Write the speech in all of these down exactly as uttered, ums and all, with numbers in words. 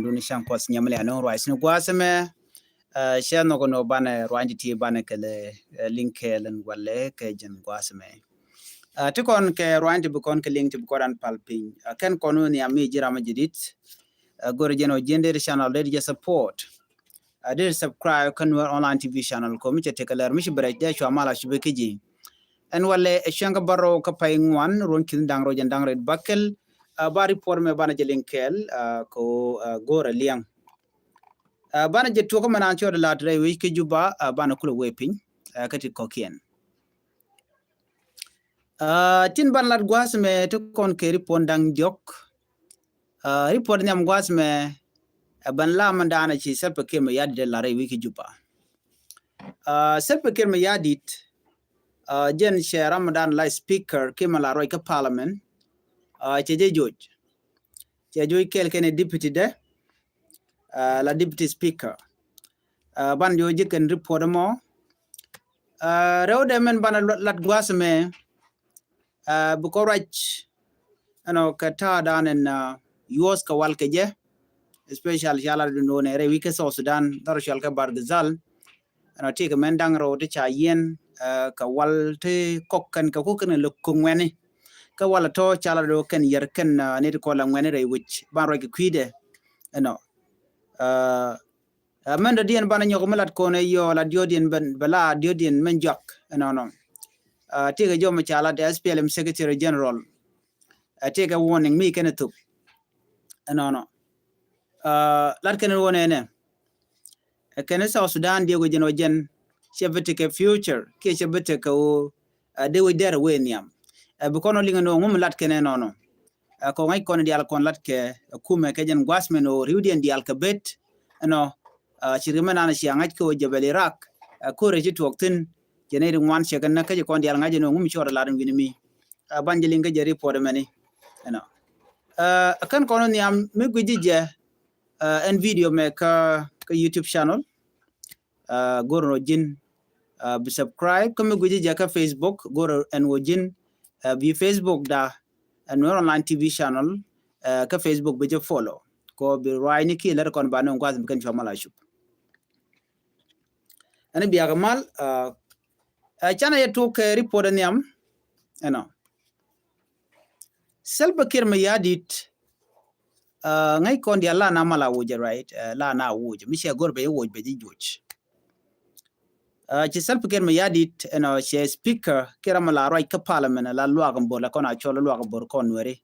Duni ca̱ŋ puɔth nyɛmɛ lɛ anɔŋ ruac ni gua̱a̱th ɛmɛ. Cɛ nhɔk ni banɛ ruac ti ti banɛ kɛ lɛ liŋ kɛɛl ɛn walɛ kɛ jɛn gua̱a̱th ɛmɛ. Ti kɔn kɛ ruac ti bi kɔn kɛ liŋ ti bi kɔn an pal piny. Kɛn kɔn ni ami ji̱ ram jɛ dit. Go̱rɛ jɛn ɔ ji̱n dee channel dee jɛ support. Dee subscribe kä Nuer Online T V channel kɔ mi cɛ tekɛ lɛr mi ci bɛ rɛc dee cua mal a ci bɛ kä ji̱. Ɛn walɛ ɛ cuɛŋ kä bärɔw kä pay ŋuan ruɔ̱n ki̱n da̱ŋ rɛw jɛn da̱ŋ rɛw bakel. Ba report mɛ banɛ jɛ liŋ kɛɛl kɛ go̱rɛ liɛŋ. Banɛ jɛ tuɔk mɛ nan cɔɔd lat rɛy wec kä Juba banɛ kulɛ wee piny kä ti kɔkiɛn. Tin ban lat gua̱a̱th mɛ ti kɔn kɛ report da̱ŋ diɔk. Report nhiam gua̱a̱th mɛ ɛ ban la mɛ daanɛ ci Salva Kiir mɛ yadit ɛ lat rɛy wec kä Juba. Salva Kiir mɛ yadit jɛn cɛ ram mɛ daan la speaker kiɛ mɛ la ruac kä parliament. Cɛ jɛ joc cɛ joc kɛɛl kɛn ɛ deputy dɛ la deputy speaker. Ban jɛ wä ji̱ kɛn report mɔ. Rɛw dɛ mɛn ban lat gua̱a̱th mɛ bi kɔ ruac ɛnɔ kɛ ta̱a̱ dan ɛn yuɔth kɛ wal kɛ jɛ. Especially cala dun wä nɛ rɛy wi̱i̱ kä South Sudan dhɔr cual kɛ Bargazal. Ɛnɔ tikɛ mɛn da̱ŋ rɛw ti ca yiɛn kɛ wal ti kɔk kɛn kɛ kuk kɛn lɛ kuk ŋuɛni. Kä wal tɔ cala do kɛn yɛr kɛn ni ti kɔl la ŋuɛni rɛy wi̱c ban ruac kɛ kui̱dɛ. Ɛnɔ mɛn dɔ̱diɛn banɛ nyɔk mi lat kɔn ɛ yɔ la diɔ̱diɛn bɛ la diɔ̱diɛn mɛn juak ɛnɔnɔ. Tikɛ jɔm ca lat S P L M Secretary General. Tikɛ warning mi kɛn ɛ thop ɛnɔnɔ. Lat kɛn ɛ wä nɛnɛ. Kɛn ɛ South Sudan diɛ wä jɛn wä jɛn cɛ bi tekɛ future kiɛ cɛ bi tekɛ wä dee wä dɛr wee nhiam. Bi kɔn wä liŋɛ ni wä ŋum lat kɛn ɛnɔnɔ. Kɔ ŋa̱c kɔn diaal kɔn lat kɛ kumɛ kɛ jɛn gua̱a̱th mɛn ɣöö riwdiɛn diaal kɛ bet ɛnɔ. Cirkɛ mɛ nan cia ŋa̱c kɛ ɣöö jebel Iraq. Ko̱rɛ ci tuɔɔk thi̱n cɛ nɛy ri ŋuan cɛ kɛ näk kä ci kɔn diaal ŋa̱c ɛn ɣöö ŋum cɔɔr ɛ lat ɛn wi̱ni mi. Ban jɛ liŋ kä jɛ report ɛmɛni ɛnɔ. Kɛn kɔn nhiam mi gui̱c ji̱ jɛ ɛn video mɛ kä YouTube channel. Go̱r ɛn wä ji̱n bi subscribe kä mi gui̱c jɛ kä Facebook go̱r ɛn wä ji̱n bi Facebook da ɛn Nuer Online T V channel kä Facebook bi jɛ follow. Kɔ bi ruac ni kiɛ lät kɔn ba ni gua̱th bi kɛn cua mal a cup. Ɛn biak mal ɛ canɛ yɛ tuk kɛ report ɛ nhiam ɛnɔ. Salva Kiir mɛ yadit ŋäc kɔn diaal la na mal a wuc ɛ right la na wuc mi cɛ go̱r bɛ jɛ wuc bɛ jɛ juc. Ci Salva Kiir mɛ yadit ɛnɔ cɛ speaker kiɛ ram la ruac kä parliament la luak mbor la kɔn a cɔl luak mbor kɔn nuɛri.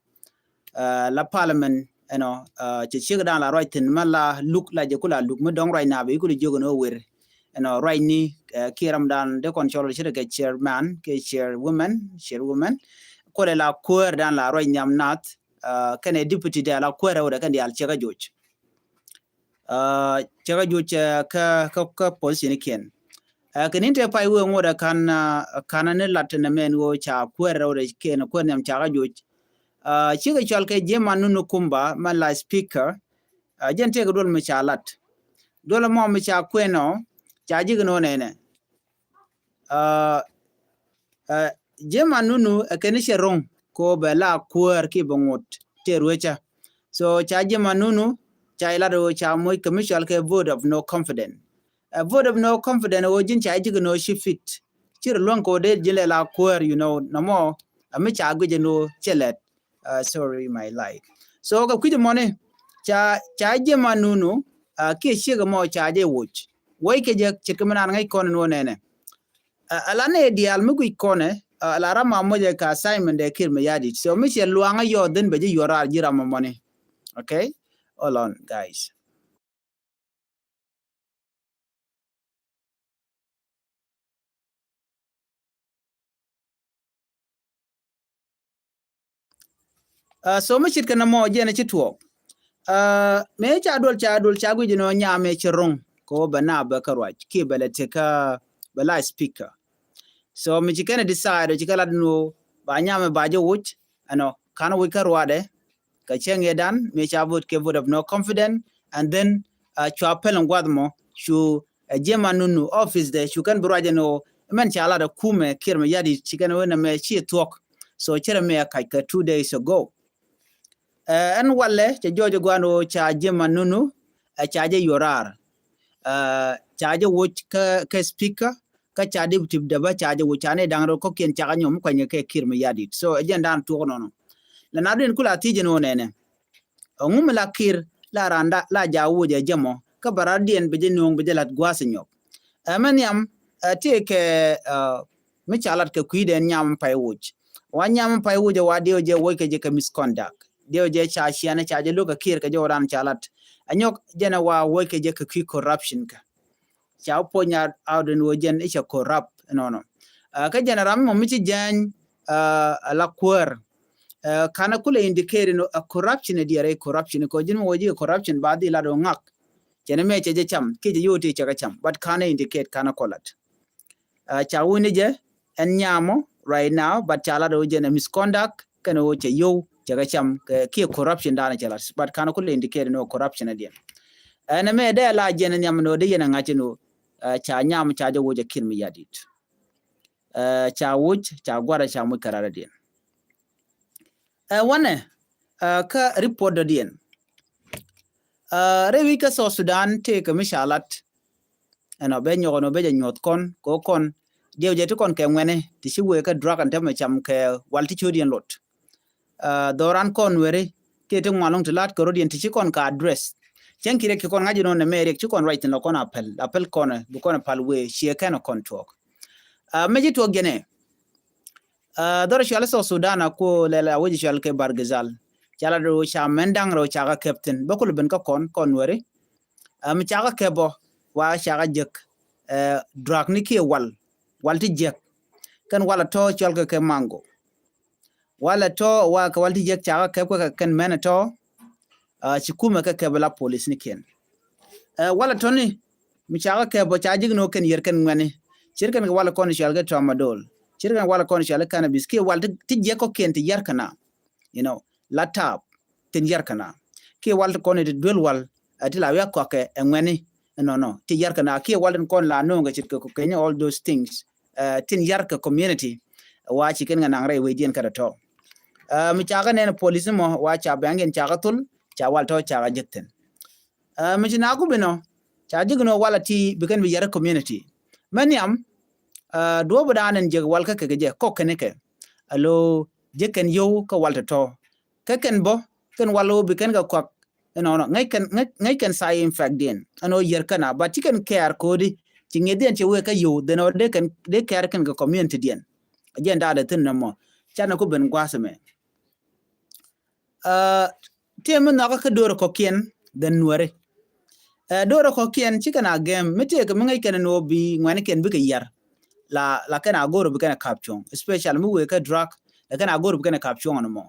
La parliament ɛnɔ cɛ ciek dan la ruac thin ma la luk la jɛ kula luk mi dɔŋ ruac na bɛ ikuli jiök ɛnɔ wer. Ɛnɔ ruac ni kiɛ ram dan de kɔn cɔl cɛ kɛ chairman kiɛ chairwoman chairwoman. Kɔlɛ la kuäär dan la ruac nhiam nath kɛnɛ deputy de la kuäär ɛwdɛ kɛn diaal ciek a joc. Cɛ kɛ juc kä kä kä position kiɛn. Kɛ nin te pay wee ŋot ɛ kan kan ni lat ni mɛn wee ca kuɛɛr rɛw rɛ kiɛn kuɛɛr nhiam ca kɛ juc. Cikɛ cual kɛ jiɛ man nunu kumba man la speaker. Jɛn tëëk duɔl mi ca lat duɔl mɔ mi ca kuɛn ɔ ca jik ni wä nɛnɛ. Jiɛ man nunu ɛ kɛn i̱ cɛ ro̱ŋ ko bɛ la kuäär ki bɛ ŋot tëë ruecä. So ca jiɛ man nunu ca ilat ɣöö ca moc kɛ mi cɔal kɛ vote of no confidence. Ɛ vote of no confidence ɣöö ji̱n ca ji̱ kɛ ni ɣöö ci fit ci rɛ luäŋ ko dee ji̱n lɛ la kuäär, you know, nɔmɔ ɛ mi ca guic ɛn ɣöö cɛ lɛt. Sorry my light. So kɛ kui̱c mɔni ca ca jiɛ man nunu kiɛ ciek ɛmɔ ca jɛ woc. Woc kɛ jɛ ce̱tkɛ mi naan ŋäc kɔn ɛn ɣöö nɛnɛ. Ala nɛ diaal mi guic kɔnɛ ala ram ma moc ɛ ka assignment dɛ Kiir Mayardit. So mi cɛ luaŋä yɔɔth dhin bɛ ji̱ yuɔr raar ji̱ ram ma mɔni. Okay. Hold on guys. So mi cit kɛ nɔmɔ jɛn ci tuɔɔk. Mëë ca duɔl ca duɔl ca guic ni ɣöö nyamɛ ci ro̱ŋ kɛ ɣöö bɛ naap bɛ kä ruac kiɛ bɛ lɛ tekä bɛ la speaker. So mi ci kɛn ɛ decide ɔ ci kɛ lat ni ɣöö ba nyamɛ ba jɛ woc ɛnɔ kan woc kä ruadɛ. Kɛ cäŋ yɛ dan mëë ca vote kɛ vote of no confidence and then cua pɛl in guath mɔ cu ɛ jiɛ man nunu office dɛ cu kɛn bi ruac ɛn ɣöö mɛn ca lat ɛ kumɛ Kiir Mayardit ci kɛn ɣöö nɛmɛ ci thuɔ̱k. So cɛ rɛ mëë ɛ kac kɛ two days ago. Ɛn walɛ cɛ jɔɔc guan ɣöö ca jɛ ma nunu, ɛ ca jɛ yorar, ɛ ca jɛ woc kä kä speaker, kä ca dip tip däbä ca jɛ woc ca ni da̱ŋ rɛw kɔ̱kiɛn cakɛ nyɔm kuanyɛ kɛ Kiir Mayardit. So ɛ jɛn da̱a̱n tuɔk nɔnɔ. Lɛ na duin kula thiec ɛn ɣöö nɛnɛ, ɛŋu mi la Kiir la randa la ja woc ɛ jɛ mɔ kä ba radiɛn bi jɛ nööŋ bi jɛ la̱t gua̱a̱th ɛ nyɔk. Ɛ mɛ nhiam ɛ tëëkɛ ɛ mi ca lat kɛ kui̱dɛn nyam pay woc. Wa nyam pay woc ɛ wa diɛw jɛ woc kɛ jɛ kɛ misconduct. Diɛw jɛ ca ciɛn ca jɛ lo̱k kɛ Kiir kɛ jɛ wä dan ca lat. Ɛ nyɔk jɛn ɛ wa woc kɛ jɛ kɛ kui̱ corruption kɛ. Ca wä puɔ̱ny out in wä jɛn i̱ cɛ corrupt nɔnɔ. Ɛ kä jɛn ɛ ram mɔ mi ci jɛny ɛ la kuäär. Ɛ kanɛ kulɛ indicate in ɛ corruption ɛ diɛrɛ corruption kɛ ji̱n mɔ wä ji̱ corruption ba dhi lat wä ŋak. Cɛn mɛ cɛ jɛ cam kiɛ jɛ yo̱o̱ ti cɛ kɛ cam, but kanɛ indicate kanɛ kɔlat. Ɛ ca wuni jɛ ɛn nyamɔ right now, but ca lat wä jɛn ɛ misconduct kɛn wä cɛ yo̱o̱ cɛ kɛ cam kɛ kiɛ corruption danɛ cɛ lat, but kanɛ kulɛ indicate ni wä corruption ɛ diɛn. Ɛn mɛ dee la jɛn ɛ nyam ni wä dee yɛn ɛ ŋa̱c ni wä ɛ ca nyam ca jɛ wä jɛ Kiir Mayardit. Ɛ ca woc ca guarɛ ca moc kɛ rat ɛ diɛn. Ɛ wanɛ ɛ kä report dɔ̱diɛn. Ɛ rɛy wi̱c kä South Sudan tëëkɛ mi ca lat. Ɛnɔ bɛ nyɔk ɛnɔ bɛ jɛ nyuɔth kɔn kɛ kɔn diɛw jɛ ti kɔn kɛ ŋuɛni ti ci wee kä drug ɛn tämɛ cam kɛ wal ti cio̱diɛn lot. Ɛ dhɔran kɔn weri kiɛ ti ŋuan loŋ ti lat kɛ rɔ̱diɛn ti ci kɔn kɛ address. Cɛn ki riɛk ci kɔn ŋa̱c ɛnɔ nɛ mɛ riɛk ci kɔn ruac thin lɔ kɔn a pɛl a pɛl kɔn bi kɔn a pal wee ciɛ kɛn kɔn tuɔɔk. Ɛ mɛ ci tuɔɔk jɛnɛ. Ɛ dhɔr cual South Sudan a ku lɛl a wec cual kɛ Bargazal. Ca la do ca mɛn daŋ rɛw ca kä kɛp thin bä kul ben kä kɔn kɔn weri. Ɛ mi ca kä kɛp bɔ wa ca kä jek ɛ drug ni kiɛ wal wal ti jek. Kɛn wal a tɔ cual kɛ kɛ mango. Wal a tɔ wa kɛ wal ti jek ca kä kɛp kɛ kɛn mɛn a tɔ. Ɛ ci kumɛ kɛ kɛp la police ni kiɛn. Ɛ wal a tɔ ni mi ca kä kɛp bɔ ca jek ni wä kɛn yer kɛn ŋuɛni. Cir kɛn kɛ wal a kɔn cual kɛ tramadol. Cir kɛn wal a kɔn cual kɛ cannabis kiɛ wal ti jek kɔ kiɛn ti yar kɛ na. You know, la tap tin yar kɛ na kiɛ wal ti kɔn ti duel wal ɛ ti la wiak kɔakɛ ɛ ŋuɛni. Ɛnɔnɔ ti yar kɛ na kiɛ wal tin kɔn la no̱o̱ŋ kɛ cit kɛ kɛ kɛnyɛ all those things. Ɛ tin yar kɛ community wa ci kɛn kɛ naŋ rɛy wecdiɛn kɛ tɔ̱tɔ̱. Ɛ mi ca kɛ nɛn police mɔ wa ca bɛŋdiɛn ca kɛ thol ca wal tɔ̱ ca kɛ jek thin. Ɛ mi ci na ku binɔ ca jek nɔ wal a ti bi kɛn bi yar community. Mɛ nhiam ɛ duɔ̱p dan in jek wal kä kɛ kɛ jɛ kɔk kɛn kɛ alo jek kɛn yow kä wal tɔ̱tɔ̱. Kä kɛn bɔ kɛn wal wä bi kɛn kɛ kɔak. Ɛnɔnɔ ŋäc kɛn ŋäc kɛn sa in fact diɛn ɛnɔ yɛr kɛn a ba ci kɛn kɛɛr ko̱di. Ci ŋi̱eth diɛn ci wee kä yo̱w dhen ɔ dee kɛn dee kɛɛr kɛn kɛ community diɛn. Jɛn daadɛ thin nɔmɔ canɛ ku ben gua̱a̱th ɛmɛ. Ɛ tiɛ mi nhɔkä kä do̱r kɔ̱kiɛn dhen nuɛri. Ɛ do̱r kɔ̱kiɛn ci kɛn a gɛm mi tiɛ kɛ mi ŋäc kɛn ɛn ɣöö bi ŋuɛni kɛn bikɛ yɛr. La la kɛn a go̱r bi kɛn a kap cuɔ̱ŋ especially mi wee kä drug. La kɛn a go̱r bi kɛn a kap cuɔ̱ŋ ɛn mɔ.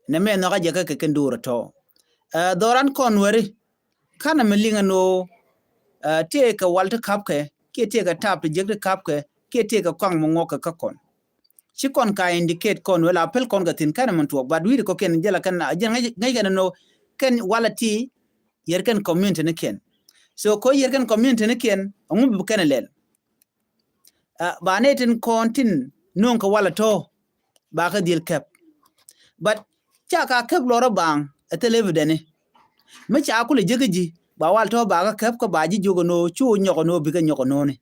Nɛ mɛ nhɔkä jɛ kä kɛ kɛn do̱r tɔ. Ɛ dhɔran kɔn weri kanɛ mi liŋ ɛn ɣöö ɛ tëëkɛ wal ti kapkɛ kiɛ tëëkɛ tap ti jiäk ti kapkɛ kiɛ tëëkɛ kɔaŋ mi ŋuɔkɛ kä kɔn. Ci kɔn ka indicate kɔn weri la pɛl kɔn kɛ thi̱n kanɛ min tuɔɔk but wi̱i̱di kɔkiɛn jɛ la kɛn a jɛ ŋäc kɛn ɛn ɣöö kɛn wal a ti yɛr kɛn community ni kiɛn. So kɔ yɛr kɛn community ni kiɛn ɛŋu bi kɛn ɛ lɛl. Ɛ ba nɛ tin kɔn tin no̱o̱ŋ kɛ wal a tɔ ba kä dhil kɛp. But ca ka kɛp lɔrä baŋ ɛ thil evidence. Mi ca kulɛ jek ji̱ ba wal tɔ ba kä kɛp kä ba ji̱ jiök ɛn ɣöö cu nyɔk ɛn ɣöö bikɛ nyɔk ɛn ɣöö ni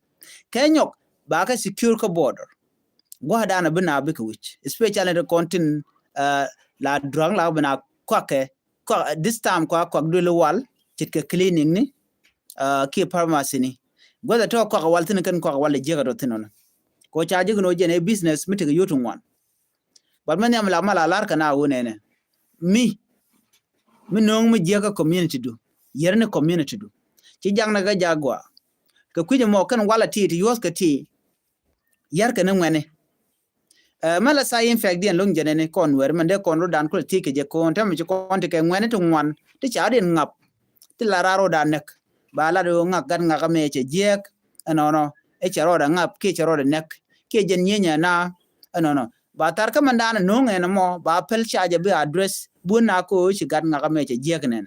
kɛ nyɔk ba kä secure kä border. Gua̱a̱dan a bi na bikɛ wi̱c especially ti kɔn tin la drug la bi na kuakɛ kɔak this time kɔak kɔak duël wal ce̱tkɛ clinic ni kiɛ pharmacy ni. Guäth a tɔ̱ kɔak wal thi̱n kɛn kɔak wal jiäk a tɔ̱ thi̱n ɔnɔ. Kɔ ca ji̱k ni wä jɛn ɛ business mi tekɛ yot ti ŋuan. But mi nhiam la mal a lar kɛ na wä nɛnɛ mi mi no̱o̱ŋ mi jiäk kä community du yɛr ni community du. Ci jak ni kɛ jak gua kɛ kui̱c mɔ kɛn wal a ti ti yuɔth kɛ ti yar kɛ ni ŋuɛni. Ɛ mɛ la sa in fact diɛn loŋ jɛnɛ ni kɔn wɛr mɛn dee kɔn rodan kulɛ ti kɛ jɛ kɔn tɛmɛ ci kɔn ti kɛ ŋuɛni ti ŋuan ti ca diɛn ŋap ti la rar rodan nɛk. Ba la di ŋak gat ŋak amɛ cɛ jiɛk ɛnɔnɔ ɛ cɛ rɔɔdɛ ŋap kiɛ cɛ rɔɔdɛ nɛk kiɛ jɛn nyieny ɛna ɛnɔnɔ. Ba thar kä mɛn dan no̱o̱ŋ ɛn mɔ ba pɛl ca jɛ bi address bun na ko ci gat ŋak amɛ cɛ jiɛk nɛn.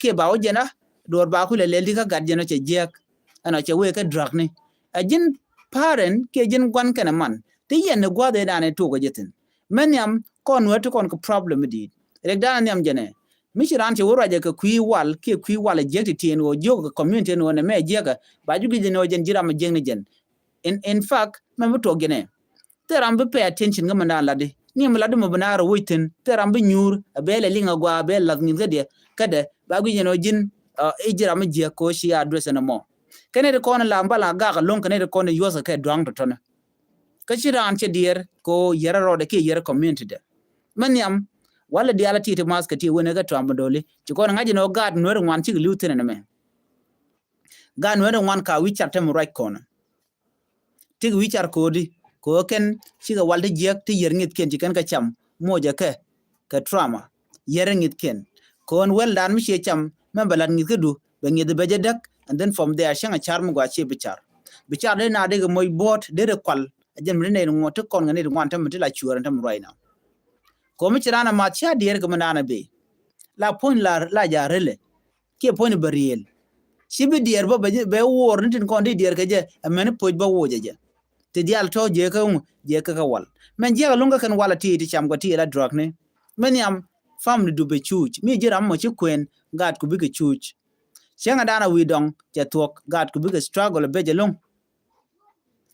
Kiɛ ba wä jɛn a duɔr ba kulɛ lɛl ti kä gat jɛn ɔ cɛ jiɛk ɛnɔ cɛ wee kä drug ni. Ɛ ji̱n parent kiɛ ji̱n guan kɛnɛ man ti yɛn ni gua̱th ɛ dan ɛ tok ɛ jɛ thi̱n. Mɛ nhiam kɔn wä ti kɔn kɛ problem mi di̱i̱t. Rɛk dan nhiam jɛnɛ. Mi ci raan cɛ wä ruacɛ kɛ kui̱ wal kiɛ kui̱ wal ɛ jiäk ti tiɛn wä jiök kɛ community ni wä nɛ mɛ jiäkä. Ba ju gi̱c ni wä jɛn ji̱ ram ɛ jiäk ni jɛn. In, in fact, mɛ mi tuɔk jɛnɛ. Thil ram bi pay attention kä mɛ naan latdi. Ni mɛ latdi mɛ bi naar ɛ wec thin. Thil ram bi nyuur ɛ bɛ lɛ liŋ ɛ gua ɛ bɛ lath ŋi̱th kä diɛ. Kä dɛ ba gi̱c ni wä ji̱n i̱ ji̱ ram ɛ jiäk kɛ wä ci address ɛn ɛmɔ. Kɛ ni ti kɔn la mbal a gak ɛlɔ̱ŋ kɛ ni ti kɔn yuɔth kɛ dua̱ŋ tɔ̱tɔ̱nɛ. Kä ci raan cɛ diɛɛr kɛ ɣöö yɛrɛ rɔɔdɛ kiɛ yɛrɛ community dɛ. Mɛ nhiam, walɛ diaal a ti ti math kɛ ti wen ɛ kɛ tuam bä doli. Ci kɔn ŋa̱c ɛn ɣöö gaat nuɛɛr ŋuan cikɛ li̱w thi̱n ɛn ɛmɛ. Gaat nuɛɛr ŋuan ka wi̱c car tämɛ ruac kɔnɛ. Tikɛ wi̱c car ko̱o̱di, kɛ ɣöö kɛn cikɛ wal ti jiäk ti yɛr ŋi̱thkiɛn ci kɛn kɛ cam, mocɛ kɛ, kɛ trauma, yɛr ŋi̱thkiɛn. Kɛ ɣöö wäldan mi ciɛ cam, mɛn bɛ la̱t ŋi̱thkädu, bɛ ŋi̱th bɛ jɛ däk, and then from there, cäŋ a car mi gɔaa ciɛ bi car. Bi car dee na dee kɛ moc buɔ̱ɔ̱t, dee rɛ kual, a jɛn mi ti nɛy ti ŋuɔ̱t ti kɔn kɛ nɛy ti ŋuan tämɛ ti la cuäär ɛn tämɛ ruac na. Kɛ ɣöö mi ci raan a math cia diɛɛr kɛ mi naan a bee. La puɔ̱ny la, la ja rɛlɛ. Kiɛ puɔ̱ny bɛ riɛl. Ci bi diɛɛr bä bɛ, bɛ wuɔɔr ni tin kɔn ti diɛɛr kɛ jɛ, amäni puɔ̱c bä wuɔcɛ jɛ. Ti diaal tɔ̱ jiɛɛkä ŋu, jiɛɛkä kä wal. Mɛn jiɛɛkä luŋ kä kɛn wal a ti, ti cam kɔ ti la drug ni. Mɛ nhiam, family du bɛ cuuc. Mi ji̱ ram mɔ ci kuën, gaat ku bikɛ cuuc. Cäŋɛ dan a wi̱i̱ dɔŋ, cɛ thuɔ̱k, gaat ku bikɛ struggle a bɛ jɛ luŋ.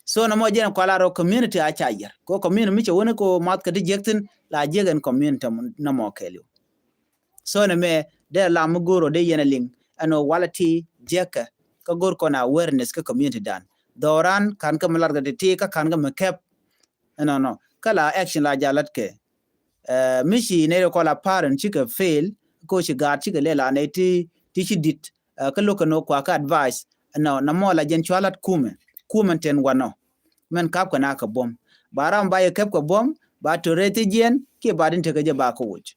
So nɔmɔ jɛn kual a rɔ community a ca yier. Ko community mi cɛ wuni ko math kɛ ti jiɛk thin, la jiɛk ɛn community nɔmɔ kɛɛliw. So nɛ mɛ dee lam mi go̱o̱r ɔ dee yɛn a liŋ ɛn ɔ wal a ti jiɛkɛ kä go̱o̱r kɔn awareness kä community dan. Dhɔran kan kä mi lat kɛ ti ti kä kan kä mi kɛp. Ɛnɔnɔ kä la action la jalat kɛ. Ɛ, mi ci nɛ rɛ kɔl a parent cikɛ fail ko ci gaat cikɛ lɛ la nɛ ti, ti ci dit. Ɛ, kä lo̱k kɛ nɔ kua kä advice. Ɛnɔ, nɔmɔ la jɛn cua lat kumɛ. Kumɛ tɛn wanɔ. Mɛn kap kɛ na kɛ buɔm. Ba ram ba yɛ kɛp kɛ buɔm, ba tore ti jiɛn, kiɛ ba din tekɛ jɛ ba kɛ woc.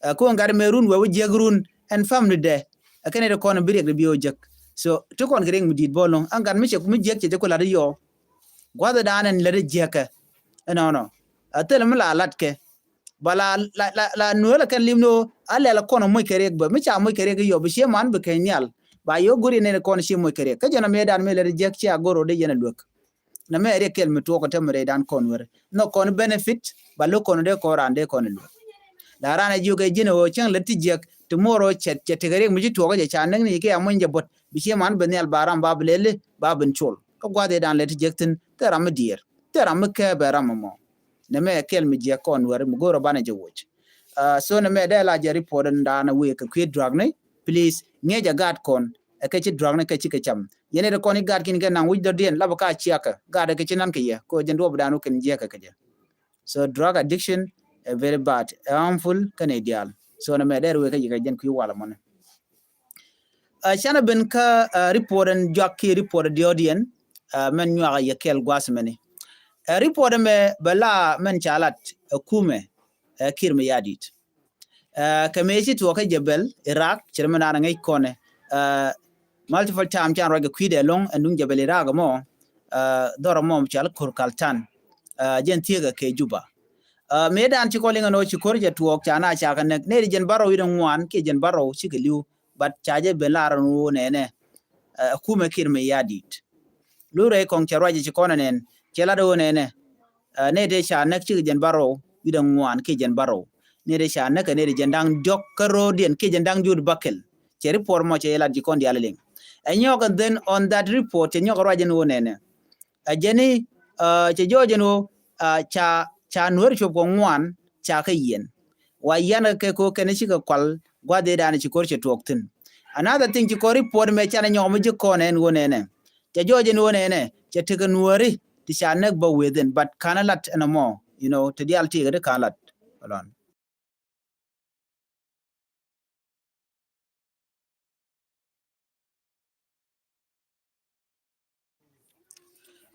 Ɛ, ko ɛn gat mɛ run wɛ wä jiäk run, ɛn family dɛ. Ɛ kɛn ɛ ti kɔn bi riɛk di bi wä jek. So, ti kɔn kɛ riɛk mi dit bɔl lɔŋ. Ɛn gat mi cɛ, mi jiäk cɛ jɛ ku lat yɔ. Guath dan ɛn lät jiäkɛ. Ɛnɔnɔ. Ɛ thil mi la lat kɛ. Ba la, la, la, la nuel kɛn lim ni wä, a lɛl kɔn moc kɛ riɛk bä. Mi ca moc kɛ riɛk yɔ, bi cie man bi kɛ nhial. Ba yɔ guri nɛn kɔn cie moc kɛ riɛk. Kä jɛn a mi dan mi lät jiäk cie a goro de yɛn a luek. Na mɛ riɛk kɛl mi tuɔk kä tɛm rɛy dan kɔn wer. Nɔ kɔn benefit, ba lo̱k kɔn dee kɔn ran dee kɔn luek. La ran a jiök ɛ ji̱n ɛ ɣöö cäŋ lät ti jiäk, ti mo̱o̱r ɣöö cɛ, cɛ tekɛ riɛk mi ci tuɔk kä jɛ ca näk ni kɛ a muny jɛ bot. Bi cie man bi nhial ba ram ba bi lɛli, ba bin col. Kä gua̱th ɛ dan lät ti jiäk thi̱n, thil ram mi diɛɛr, thil ram mi kɛɛp ɛ ram ɛmɔ. Nɛ mɛ kɛl mi jiäk kɔn wer, mi go̱o̱r ɛ banɛ jɛ woc. Ah, so nɛ mɛ dee la jɛ report in dan ɛ wëë kɛ kui̱ drug ni, please, ŋi̱eec ɛ gaat kɔn, ɛ kɛ ci drug ni kɛ ci kɛ cam. Yɛn ɛ ti kɔn i̱ gaat kin kɛ naŋ wi̱c dɔ̱diɛn, lapɛ ka ciakä, gaat ɛ kɛ ci nan kɛ yɛ, ko jɛn duɔp dan wä kɛn jiäkä kɛ jɛ. So drug addiction ɛ very bad, ɛ harmful kɛnɛ diaal. So nɛ mɛ dee ruëë kä yikɛ jɛn kui̱ walɛ mɔnɛ. Ɛ, canɛ ben kä, ɛ, report ɛn juak kiɛ report ɛ diɔ̱ɔ̱diɛn, ɛ, mɛn nyuakä yɛ kɛl gua̱a̱th mɛni. Ɛ, report ɛmɛ bɛ la mɛn ca lat, ɛ, kumɛ, ɛ, Kiir Mayardit. Ɛ, kɛ mëë ci tuɔɔk kä Jebel, Iraq, cɛ rɛ mɛn an ŋäc kɔnɛ. Ɛ, multiple time can ruac kɛ kui̱dɛ loŋ ɛn duŋ Jebel Iraq mɔ, ɛ, dhɔr mɔ cal Kur Kaltan, ɛ, jɛn thiekɛ kɛ Juba. Ɛ, mëë dan ci kɔn liŋ ɛn ɣöö ci ko̱r cɛ tuɔɔk ca na ca kɛ näk, nɛy ti jɛn bärɔw wi̱cdɛ ŋuan kiɛ jɛn bärɔw cikɛ li̱w, but ca jɛ ben lar ɛn ɣöö nɛnɛ, ɛ, kumɛ Kiir Mayardit. Lurɛ kɔŋ cɛ ruac ci kɔn ɛ nɛn, cɛ lat ɣöö nɛnɛ, ɛ, nɛy ti ca näk cikɛ jɛn bärɔw wi̱cdɛ ŋuan kiɛ jɛn bärɔw. Nɛy ti ca näk kɛ nɛy ti jɛn da̱ŋ diɔ̱k kä ro̱o̱diɛn kiɛ jɛn da̱ŋ diut bäkɛl. Cɛ report mɔ cɛ jɛ lat ci kɔn diaal liŋ. Ɛ nyɔk, and then on that report cɛ nyɔk ruac ɛn ɣöö nɛnɛ. Ɛ jɛn i̱, ɛ, cɛ jɔɔc ɛn ɣöö, ɛ, ca, ca Nuäär cuɔp kɛ ŋuan ca kä yiɛn. Wa yian kɛ ko kɛn cikɛ kual gua̱dhidan ci ko̱r cɛ tuɔɔk thi̱n. Another thing ci kɔn report mɛ canɛ nyɔk mi ji̱ kɔn ɛn ɣöö nɛnɛ. Cɛ jɔɔc ɛn ɣöö nɛnɛ cɛ tekɛ Nuääri ti ca näk bä within, but ka̱n lat ɛn ɛmɔ, you know, ti diaal ti kɛ ti ka̱n lat. Hold on.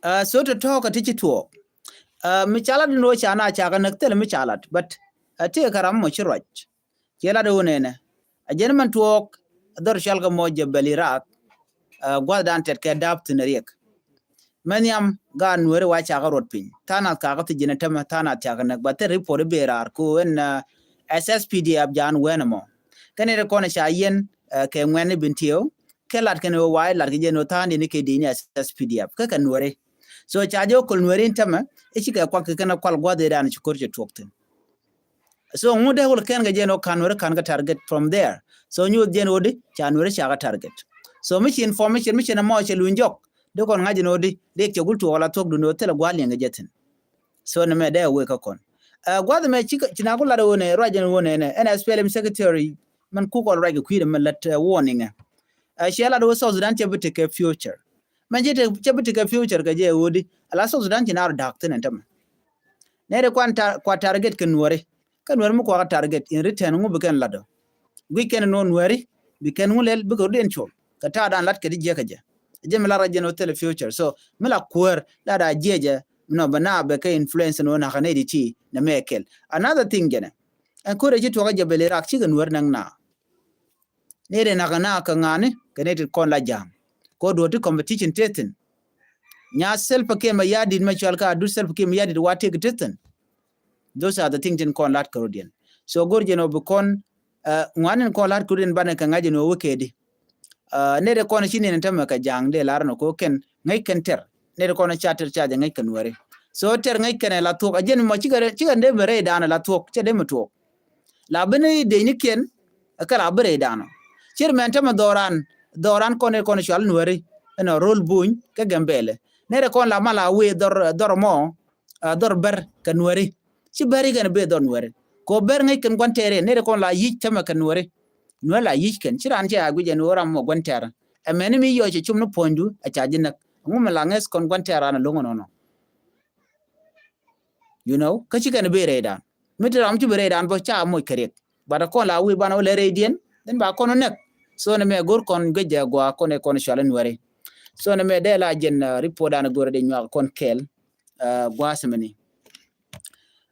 Ɛ, so tɔ̱tɔ̱ kä ti ci tuɔɔk. Ɛ, mi ca lat ni wä ca na ca kɛ näk thilɛ mi ca lat, but, ɛ, tëëkɛ ram mɔ ci ruac. Ciɛ lat wä nɛnɛ. Ɛ jɛn mɛn tuɔɔk, dhɔr cɔal kɛ mɔ Jebel Iraq, ɛ, gua̱thdan tɛt kɛ dap thi̱n riɛk. Mɛ nhiam gaat Nuääri wa ca kä ruɔt piny. Tha̱a̱ŋ nath ka kä thi̱ji̱n ɛ tämɛ, tha̱a̱ŋ nath ca kä näk, but thil report i̱ bëë raar ko ɛn, ɛ, S S P D F jan wɛn ɛmɔ. Kɛn ɛ ti kɔn ca yiɛn, ɛ, kɛ ŋuɛn i̱ Bentiu, kɛ lat kɛn ɛ wä wa̱a̱ i̱ lat kɛ jɛn ɛ wä tha̱a̱ŋ diɛn i̱ kɛ di̱i̱n i̱ S S P D F. Kä kɛ Nuääri. So ca jɛ wä köl Nuɛri in tämɛ i̱ cikɛ kuak kɛ kɛn a kual gua̱th ëëdan ci ko̱r cɛ tuɔk thi̱n. So ŋut dee wul kɛn kɛ jɛn wä ka̱n Nuɛri ka̱n kɛ target from there. So nyuuth jɛn wä di ca Nuɛri ca kɛ target. So mi ci information mi ci nɛ mɔ cɛ luny jɔk dee kɔn ŋa̱c jɛn wä di dee cɛ gul tuɔk la thuɔk dun wä thilɛ gua̱l liɛŋ kɛ jɛ thi̱n. So nɛ mɛ dee wee kä kɔn. Ɛ gua̱th mɛ ci ci na ku lat wä nɛ ruac jɛn wä nɛ nɛ ɛn SPLM secretary mɛn kuk ɔl ruac kɛ kui̱dɛ mɛ lät warning ɛ. Ɛ ciɛ lat wä South Sudan cɛ bi tekɛ future. Mɛn cɛ bi tekɛ future kɛ jɛ wä di ala South Sudan ci na rɔ da̱k thi̱n ɛn tämɛ. Nɛy ti kuan tar kua target kɛ Nuɛri. Kä Nuɛri mi kuakä target in return ŋu bi kɛn lat ɔ. Guic kɛn nɔ Nuɛri bi kɛn ŋu lɛl bikɛ rut in col kɛ ta̱a̱ dan lat kɛ ti jiäkä jɛ. Jɛ mi lat rɔ jɛn wä thilɛ future so mi la kuäär lat a jiɛ jɛ. Nɔ bɛ na bɛ kɛ influence nɔ nakä nɛy ti ti nɛ mɛ kɛl. Another thing jɛnɛ ɛn ko̱rɛ ci tuɔkä jɛ bɛ li rak cikɛ Nuɛri näŋ na. Nɛy ti nakä na kɛ ŋa̱ni kɛ nɛy ti kɔn la ja̱a̱ŋ. Kɛ duɔ̱ɔ̱r ti competition te thi̱n. Nya Salva Kiir Mayardit mɛ cual ka adut Salva Kiir Mayardit wa tëk te thi̱n. Those are the things tin kɔn la̱t kärɔ̱diɛn. So go̱r jɛn ɔ bi kɔn ŋuan in kɔn la̱t kärɔ̱diɛn banɛ kɛ ŋa̱c jɛn ɔ wä kɛɛdi. Nɛy ti kɔn ci niɛn tämɛ kɛ ja̱a̱ŋ dee lar nɔ kɛ wä kɛn ŋäc kɛn tɛr. Nɛy ti kɔn ca tɛr ca jɛ ŋäc kɛ Nuɛri. So tɛr ŋäc kɛn ɛ la thuɔ̱k a jɛn mɔ cikɛ dee bɛ rɛy da̱a̱n ɛ la thuɔ̱k cɛ dee mi tuɔɔk. La bi ni dec ni kiɛn ɛ kɛ la bi rɛy da̱a̱n ɔ. Cir mɛn tämɛ dhɔran dhɔran kɔn in kɔn cual Nuɛri ɛn ɔ rol buny kɛ Gambɛlɛ. Nɛy ti kɔn la mal a wee dhɔr dhɔr mɔ. Dhɔr bɛr kɛ Nuɛri. Ci bɛr ikɛn bee dhɔr Nuɛri kɛ bɛr ŋäc kɛn gua̱n tɛɛr in nɛy ti kɔn la yic tämɛ kɛ Nuɛri. Nuɛri la yic kɛn ci raan cɛ a guic ɛn ɣöö ram mɔ gua̱n tɛɛr. Ɛ mɛni mi yɔc cɛ cum ni puɔ̱nydu ɛ ca ji̱ näk ɛŋu mi la ŋäc kɔn gua̱n tɛɛr raan ɛ lo̱ŋ ɛnɔnɔ. You know kä ci kɛn bee rɛy dan mi ti ram ci bi rɛy dan bä ca moc kɛ riɛk. But kɔn la wi̱i̱ banɛ wä lɛ rɛydiɛn then ba kɔn wä näk. So ni mɛ go̱r kɔn guic jɛ gua kɔn ɛ kɔn cual in Nuɛri. So ni mɛ dee la jɛn report dan go̱r dee nyuak kɔn kɛɛl. Gua̱a̱th mini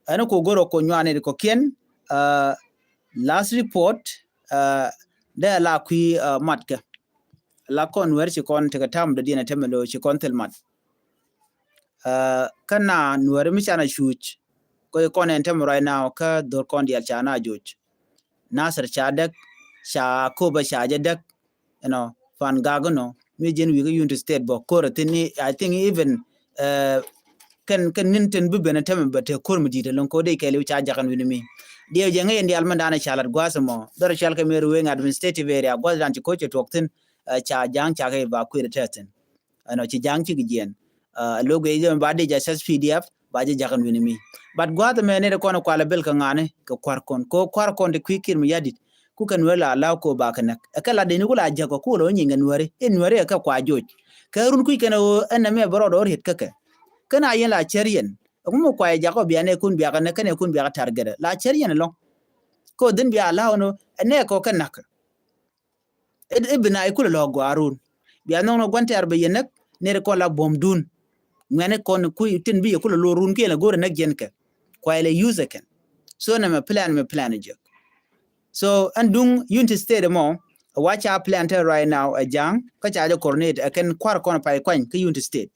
ɛn ku go̱r ɔ kɔ nyuani di kɔ kiɛn. Last report dee la kui̱ matkɛ. La kɔn Nuɛri ci kɔn tekɛ tam dɔ̱diɛn ɛ tämɛ lo̱ ci kɔn thil mat. Kä na Nuɛri mi canɛ cuuc kɔ ci kɔn ɛn tämɛ right now kä dho̱r kɔn diaal ca na joc. Nasir ca däk ca Koba ca jɛ däk. You know, Pan Gak inɔ mi ji̱n wi̱i̱ kä Unity State bä ko̱r a thin. I think even kɛn kɛn ni̱n tin bi ben a tämɛ bä te ko̱r mi di̱i̱t a lo̱ŋ ko̱r dee kɛɛliw ca jakan wi̱ni mi. Diɛw jɛ ŋäc in diaal mɛn da̱a̱n a ca lat gua̱a̱th ɛmɔ dhɔr a cɔal kɛ Meri Weng administrative area gua̱a̱th da̱a̱n ci ko̱r cɛ tuɔɔk thin. Ca ja̱a̱ŋ ca kɛ ba kui̱r a tɛth thin. Ɛnɔ ci ja̱a̱ŋ cikɛ jiɛn. Lo̱k ɛ jɛ ba dee jɛ SSPDF ba jɛ ja̱k ɛn wi̱ni mi. But gua̱a̱th ɛmɛ nɛy ti kɔn kualɛ bel kɛ ŋa̱ni kɛ kua̱r kɔn kɛ kua̱r kɔn ti kui̱ Kiir Mayardit. Ku kɛ Nuɛri la la̱w kɛ ba kɛ näk ɛ kɛ la deni ku la jäk kɛ ku lɔ nyiŋ kɛ Nuɛri in Nuɛri ɛ kɛ kua joc. Kɛ run kui̱ kɛn ɛ ɣöö ɛn nɛmɛ bɛ rɔɔdɛ ɣöö riet kä kɛ. Kɛn a yɛn la cär yɛn ɛŋu mi kua yɛ jakä bianɛ kun biakä näk kɛn ɛ kun biakä target ɛ la cär yɛn ɛlɔ̱ŋ. Kɛ ɣöö dhin bia la̱w ɛn ɣöö ɛ nɛɛkɔ kɛ na̱k. I̱ bi na i̱ kulɛ lɔ gɔaa run bia nhɔk ni gua̱n tɛɛr bɛ yɛ näk. Nɛr kɔn la buɔ̱m dun ŋuɛni kɔn kui̱ tin bi yɛ kulɛ lor run kiɛn la go̱rɛ näk jɛn kɛ. Kuay lɛ use kɛn. So nɛmɛ plan mɛ plan jɛ. So ɛn duŋ Unity State mɔ wa ca plan te right now ɛ ja̱a̱ŋ kä ca jɛ coordinate ɛ kɛn kua̱r kɔn pay kuany kä Unity State.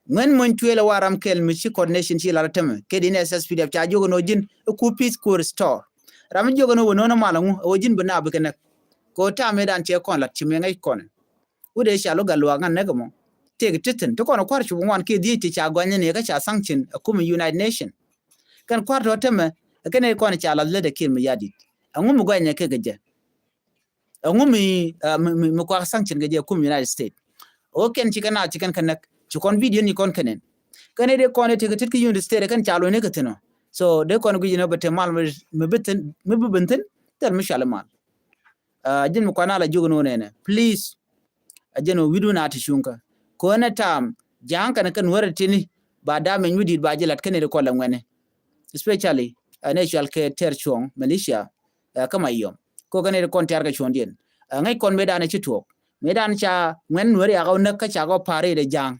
Ŋuɛn muny tuëël ɛ wa ram kɛl mi ci coordination ci lar tämɛ kɛ di ni SSPDF ca jiök ɛn ɣöö ji̱n iku peace ku restore. Ram mi jiök ɛn ɣöö wä no̱n ɛ mal ɛŋu ɛ ɣöö ji̱n bi na bikɛ näk. Kɛ ɣöö tam ëëdan cɛ kɔn lat ci mi ŋäc kɔn. Wut ëë ca lo̱k gat luaak ŋa̱n näk ɛmɔ. Tëëk ti thi̱n ti kɔn ɛ kua̱r cup ŋuan kiɛ dhiec ti ca gua̱ny ni kä ca sanction ɛ kumɛ United Nation. Kɛn kua̱r tɔ̱ tämɛ ɛ kɛn ëë kɔn ca lath lät ɛ Kiir Mayardit. Ɛŋu mi gua̱ny ɛ kɛ kɛ jɛ. Ɛŋu mi mi mi kuak sanction kɛ jɛ kum United States. Ɣöö kɛn ci kɛn a ci kɛn kɛ näk ci kɔn video ni kɔn kɛnɛn. Kɛn ɛ dee kɔn ɛ tekɛ tit kä United States kɛn ca luɔ̱ny ni kɛ thi̱n ɔ. So dee kɔn guic ni ɔ bɛ te mal mi bi thi̱n mi bi ben thi̱n thil mi cual mal. Ji̱n mi kuan a la jiök ni wä nɛnɛ please. A jɛn ɔ wi̱dun a ti cuŋkä kɔn ɛ tam ja̱a̱ŋ kɛn kɛn wärɛ tini ba damage mi di̱i̱t ba ji̱ lat kɛn ɛ dee kɔn la ŋuɛni. Especially ɛ nɛ cual kɛ tɛr cuɔ̱ŋ militia. Ɛ kä Mayom. Ko kɛn ɛ kɔn tiar kɛ cuɔ̱ndiɛn. Ɛ ŋäc kɔn mëëdan ɛ ci tuɔɔk. Mëëdan ca ŋuɛn Nuɛri a ɣɔw näk kä ca ɣɔw pa̱a̱r rɛy dee ja̱a̱ŋ.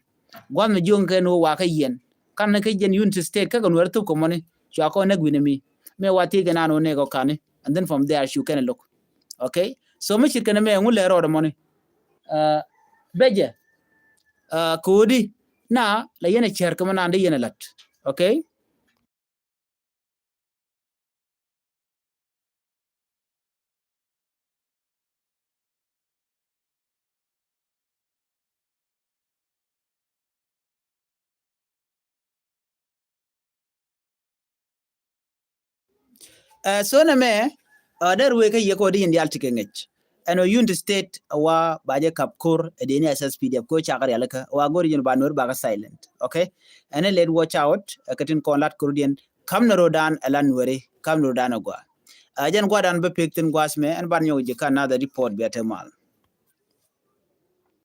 Gua̱th mi jiöŋ kɛn wä wakä yɛn. Kan ni kä jɛn Unity State kä kɛ Nuɛri thuk kɛ mɔni. Cua kɔn näk wi̱ni mi. Mëë wa thiec kɛ naan wä nɛk ɔ kani. And then from there cu kɛn ɛ lo̱k. Okay. So mi cit kɛn ɛ mɛ ŋu lɛ rɔɔdɛ mɔni. Ɛ bɛ jɛ. Ɛ kɛ wä di na la yɛn ɛ cɛr kɛ mɔ naan di yɛn ɛ la̱t. Okay. Ɛ, so nɛ mɛ, ɛ, dɛr wee kä yɛ kɔ di yin dial ti kɛ ŋɛc. Ɛn ɔ Unity State wa ba jɛ kap kor ɛ dee ni S S P D F ko cakar yalɛ kä wa gor yin ba nuer ba kä silent. Okay. Ɛn ɛ let watch out ɛ kä tin kɔn lat kor diɛn kam ni rodan ɛ lan nueri kam ni rodan ɛ gua. Ɛ, jɛn gua dan bɛ pek tin guas mɛ ɛn ban nyɔk jikä another report bia te mal.